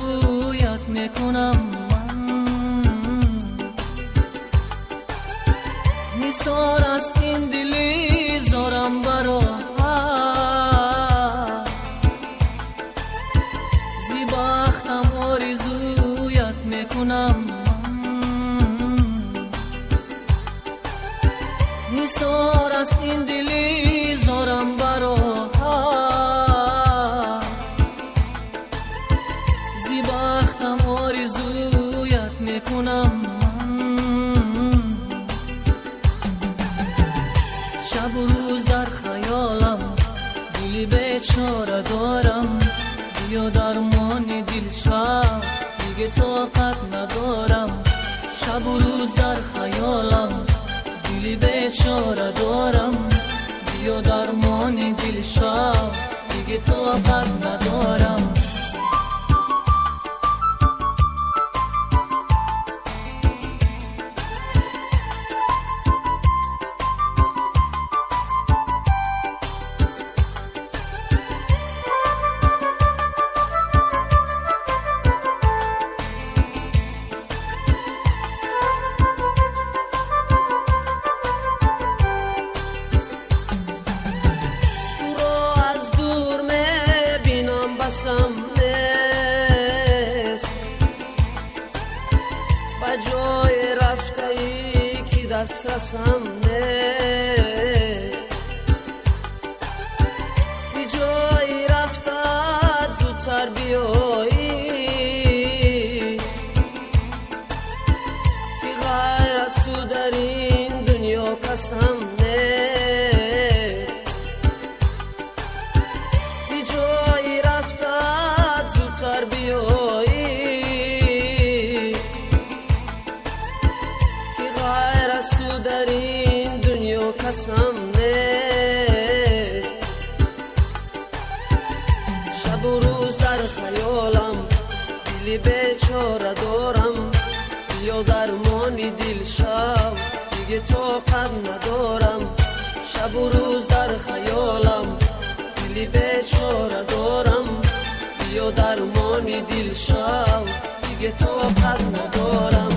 рӯят мекунам ман. Нисор аст ин дили зорам бароҳат, зи бахтам орзуят мекунам ман. Нисор аст ин дили зорам бароҳат, зи бахтам орзуят мекунам ман. Шабу рӯз дар хаёлам дили бечора дорам, биё дармони дил шав, диге тоқат надорам. Шабу рӯз дар хаёлам дили бечора дорам, биё дармони дил шав, диге тоқат надорам. بسم نیست، به جای رفته ای که دسترسم نیست. ز جای رفته زودتر بیایی که غیر از تو در این دنیا کسم نیست. ز جای رفته زودتر بیایی که غیر از تو در این دنیا کسم نیست. شب و روز در خیالم دلی بیچاره دارم، بیا درمانی دل شو، دیگه طاقت ندارم. شب و روز در خیالم دلی بیچاره دارم، بیا درمانی دل شو، دیگه طاقت ندارم.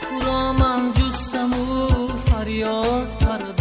Туро ман ҷустаму фарёд кардам.